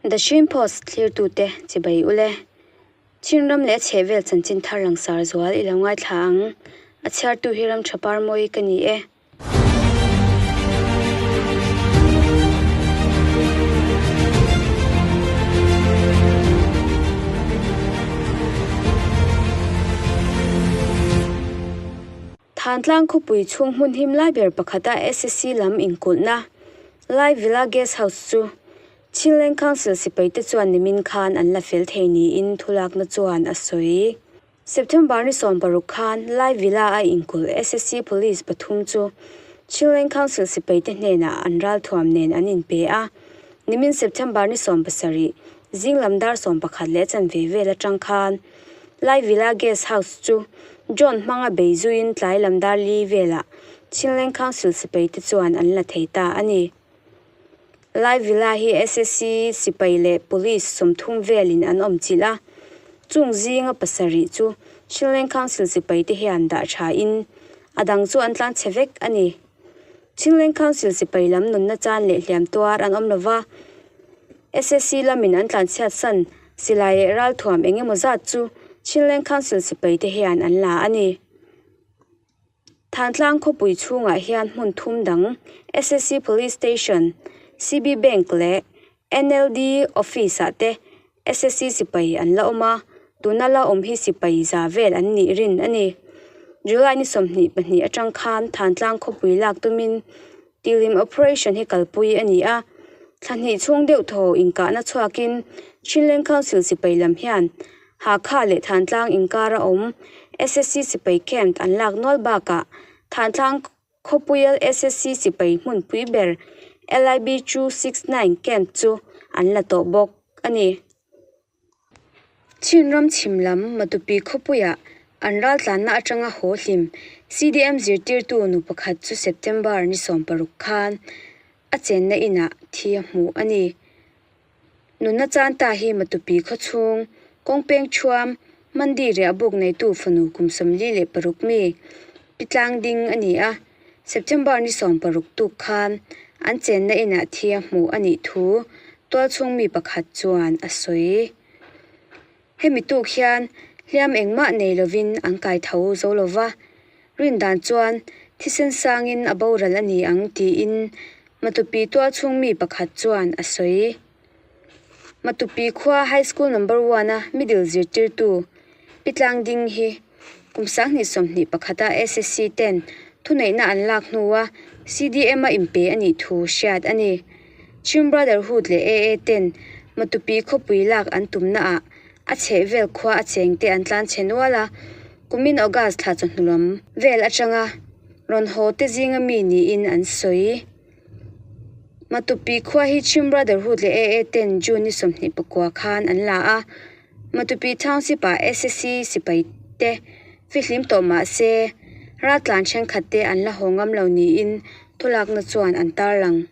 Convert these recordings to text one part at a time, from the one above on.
The Chin Post thlirtute chibai ule. Chinram leh a chhehvel chanchin thar langsar zual i lo ngaithla ang. A chhiartu hi ram tha par mawi ka ni e. Thantlang khawpui chhung hmun him lai ber pakhata SSC lam inkulhna Lai Villa Guest House chu Chinleng Council sipaite chuan nimin khan an la fel thei niin thulakna chuan a sawi. September ni 16 khan Lai Villa a inkulh SSC Police pathum chu Chinleng Council sipaite hnenah an ralthuam nen an inpe a, nimin September ni 17 zinglam dar 11 leh chanve vel atang khan Lai Villa Guest House chu John hmanga bei zuiin tlai lam dar li velah Chinleng Council sipai te chuan an la thei ta a ni. Lai Villa hi SSC sipai leh Police 30 velin an awm chilh a, chung zinga pasarih chu Chinleng Council sipai te hian dah tha in a dang chu an tlan chhe vek a ni. Chinleng Council sipai lam nunna chan leh hliam tuar an awm lova, SSC lamin an tlanchhiat san silai leh ralthuam eng emaw zat chu Chinleng Council sipai te hian an la a ni. Thantlang khawpui chhungah hian hmun thum dang SSC Police Station, CB Bank leh NLD Office ah te SSC sipai an la awm a, tuna la awm hi sipai za vel an nih rin a ni. July ni 22 atang khan Thantlang khawpui lak tumin Tilim operation hi kalpui a ni a, thla hnih chhung deuh thaw inkahna chhuakin Chinleng Council sipai lam hian Hakha leh Thantlang inkara awm SSC sipai camp an lak nual bakah Thantlang khawpuial SSC sipai hmunpui ber LIB 269 camp chu an la tawh bawk a ni. Chinram chhim lam Matupi khawpuiah an raltlanna atanga haw hlim CDM zirtirtu nu pakhat chu September ni 16 khan a chenna inah thi a hmuh a ni. Nunna chan ta hi Matupi khawchhung kawngpeng thuam Mandi riah buk neitu fanu kum 46 mi Pitlang ding a ni a, September ni 16 tuk khan an chenna inah thi a hmuh a nih thu tualchhung mi pakhat chuan a sawi. Hemi tuk hian hliam engmah nei lovin an kai tho zo lova, rindan chuan thisen sangin a boral a ni ang tiin Matupi tualchhung mi pakhat chuan a sawi. Matupi khua High School Number One a middle zirtirtu Pitlang ding hi kum 2021 a SSC ten thuneihna an lak hnua CDM a inpe a nih thu hriat a ni. Chin Brotherhood leh AA ten Matupi khawpui lak an tumnaah a chhehvel khua a chengte an tlan chhe nual a, kumin August thla chawhnu lam vel atanga rawn haw te zinga mi niin an sawi. Matupi khua hi Chin Brotherhood leh AA ten June ni 29 khan an la a, Matupi Township ah SSC sipai te fihlim tawh mah se raltlan thenkhat te an la haw ngam lo niin thulakna chuan an tarlang.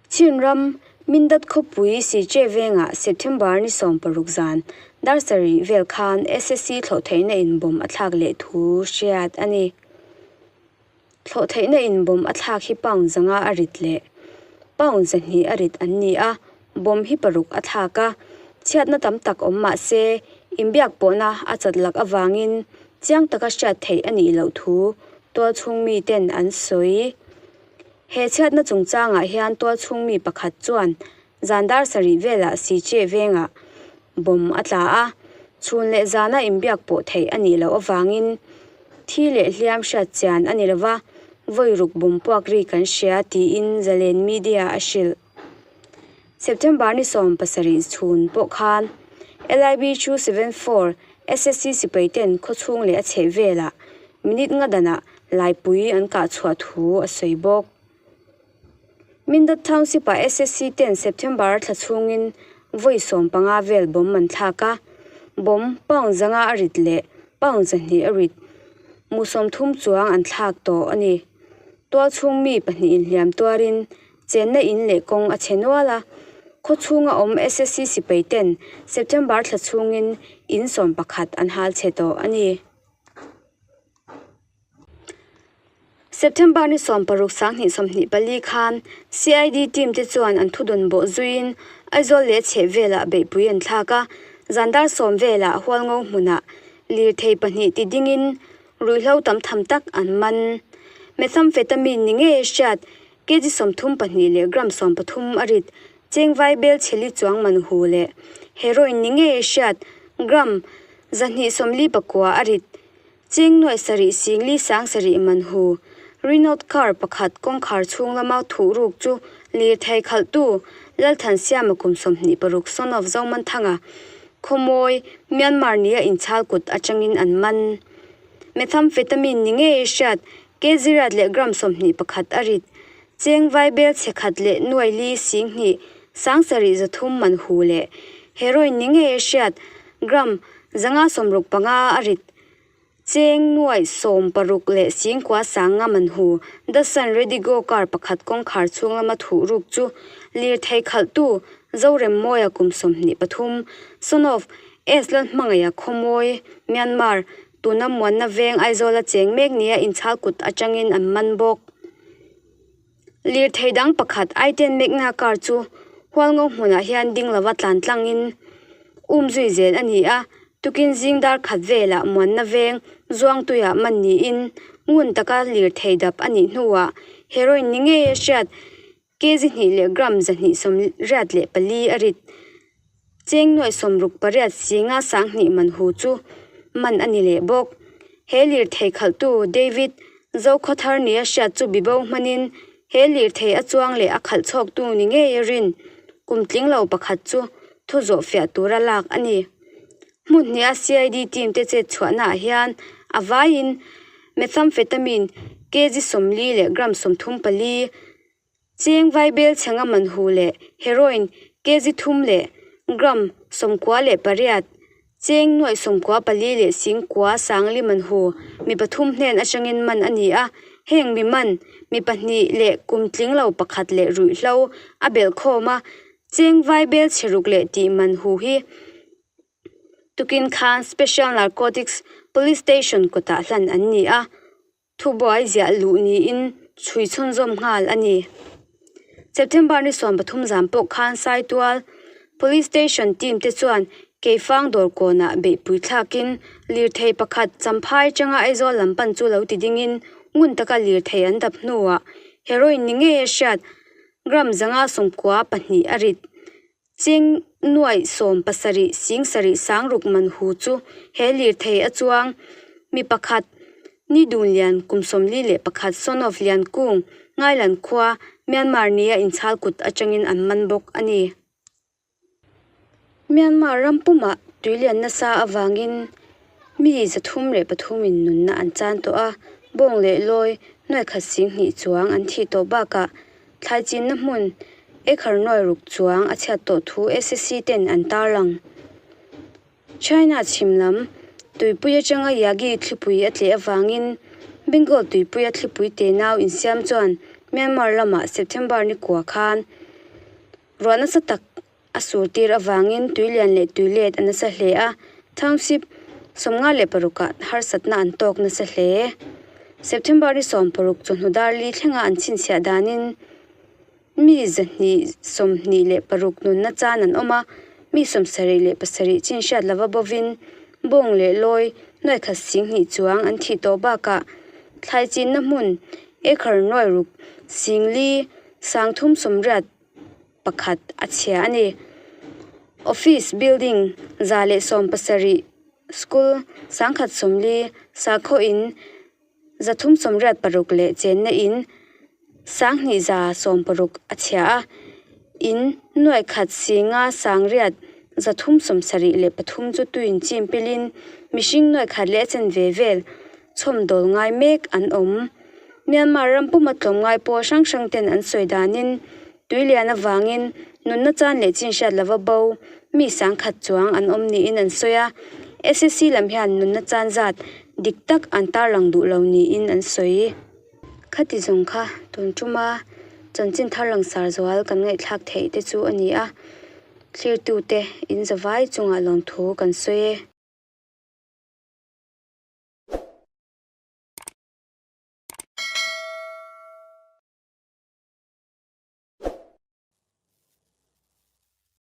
Chinram Mindat khawpui Siche vengah September ni 16 zan dar sarih vel khan SSC thlawh theihna in bomb a thlak leh thu hriat a ni. Thlawh theihna in bomb a thlak hi pound zanga a rit leh pound zahnih a rit an ni a, bomb hi paruk a thlak a, chhiatna tam tak awm mah se inbiak pawhna a chat lak avangin chiang taka hriat theih a nih loh thu tualchhung mi ten an sawi. He chhiatna chungchangah hian tualchhung mi pakhat chuan zan dar sarih velah Siche vengah bomb a tla a, chhun leh zana inbiak pawh theih a nih loh avangin thi leh hliam hriat chian a ni lova, vawi ruk bomb puak ri kan hria tiin Zalen Media a hrilh. September ni 17 chhun pawh khan LIB 274 SSC sipai ten khawchhung leh a chheh velah minute nga danah laipui an kah chhuah thu a sawi bawk. Mindat Township ah SSC ten September thla chhungin vawi 15 vel bomb an thlak a, bomb pound zanga a rit leh pound zahnih a rit mu 30 chuang an thlak tawh a ni. Tualchhung mi pahnih inhliam tuarin chenna in leh kawng a chhe nual a, khawchhunga awm SSC sipai ten September thla chhungin in 11 an hal chhe tawh a ni. September ni 16 24 khan CID team te chuan an thudun bawh zuiin Aizawl leh a chhehvelah beihpui an thlak a, zan dar sawm velah Hualngo hmunah lirthei pahnih ti dingin ruihhlo tam tham tak an man. Methamphetamine ni ngei a hriat, kg 32 leh gram 13 a rit, chengvai bel chheli chuang man hu leh heroin ni ngei a hriat, gram 249 a rit, Cheng nuaih sarih singli sang sarih man hu. Renault car pakhat kawngkhar chhung lama thuh ruk chu lirthei khalhtu Lalthansiama kum 26 son of Zomanthanga khawmawi Myanmar nia inchhal kut atangin an man. Methamphetamine ni ngei hriat kg riat leh gram 21 a rit. Cheng vaibel chhe khat leh nuai li 2000 7300 man hu leh heroin ni ngei hriat gram 565 a rit. Cheng nuaih 60 leh 90 sanga man hu. Datsun Redigo car pakhat kawngkhar chhung lama thuh ruk chu lirthei khalhtu Zoremmawia kum 23, son of S Lalhmangaia Khawmawi, Myanmar, tuna muanna veng Aizawla cheng mek nia inchhal kut atangin an man bawk. Lirthei dang pakhat i-ten Magna car chu Hualngo hmunah hian ding lova tlan tlangin um zui zel a ni a, tukin zing dar khat velah muanna veng Zuangtuiah man niin ngun taka lirthei dap a nih hnuah heroin ni ngei a hriat kg hnih leh gram 284 a rit. Cheng nuaih 68 singa 2000 man hu chu man a ni leh bawk. He lirthei khalhtu David Zokhawthar nia hriat chu bibo hmanin he lirthei a chuang leh a khalh chhawktu ni ngei a rin kum tling lo pakhat chu thu zawh fiah tura lak a ni. Hmun hniha CID team te chet chhuahnaah hian a vaiin methamphetamine kg 40 leh gram 34, Cheng vaibel chhenga man hu leh heroin kg thum leh gram 98, cheng nuaih 94 leh 90 sangli man hu mi pathum hnen atangin man a ni a. Heng mi man, mi pahnih leh kum tling lo pakhat leh ruihhlo a belh khawm a, cheng vaibel chhe ruk leh tih man hu hi tukin khan Special Narcotics Police Station kawtah hlan an ni a. Thubuai ziah luh niin chhui chhunzawm nghal a ni. September ni 13 zan pawh khan Saitual Police Station team te chuan Keifang dawr kawnah beihpui thlakin lirthei pakhat Champhai atanga Aizawl lam pan chu lo ti dingin ngun taka lirthei an dap hnuah heroin ni ngei a hriat gram 592 a rit. Cheng nuaih 17 7 sangruk man hu chu he lirthei a chuang mi pakhat ni Dunlian kum 41 son of Liankung, Ngailan khua, Myanmar nia inchhal kut atangin an man bawk a ni. Myanmar ram pumah tuilian nasa avangin mi 303 in nunna an chan tawh a, bawng leh lawi nuaih khat 2000 chuang an thih tawh bakah Thlai chinna hmun acre nuai ruk chuang a chhiat tawh thu SSC ten an tarlang. China chhim lam tuipui atanga Yagi thlipui a tleh avangin Bengal tuipuia thlipui tenau insiam chuan Myanmar lamah September ni kua khan ruah nasa tak a sur tir avangin tuilian leh tuilet a nasa hle a, township 56 ah harsatna an tawk nasa hle. September ni 16 chawhnu dar li thlenga an chhinchhiah danin mi 226 nunna chan an awm a, mi 77 chinhriat lova bovin bawng leh lawi nuai khat 2000 chuang an thih tawh bakah thlai chinna hmun acre nuai ruk 4 381 pakhat a chhia a ni. Office building 170, school 140, sakhaw in 386 leh chenna in 2160 a chhia a, in nuaih khat 5 9 373 chu tuin chim pilin mihring nuaih khat leh a chen ve vel chhawm dawl ngai mek an awm. Myanmar ram puma tlawmngai pawl hrang hrang ten an sawi danin tuilian avangin nunna chan leh chin hriat lova bo mi 1000 chuang an awm niin an sawi a, SSC lam hian nunna chan zat dik tak an tarlang duh lo niin an sawi. Khati zawng kha tun tuma chanchin thar langsar zual kan ngaihthlak theih te chu a ni a, thlirtute in zavai chungah lawmthu kan sawi e.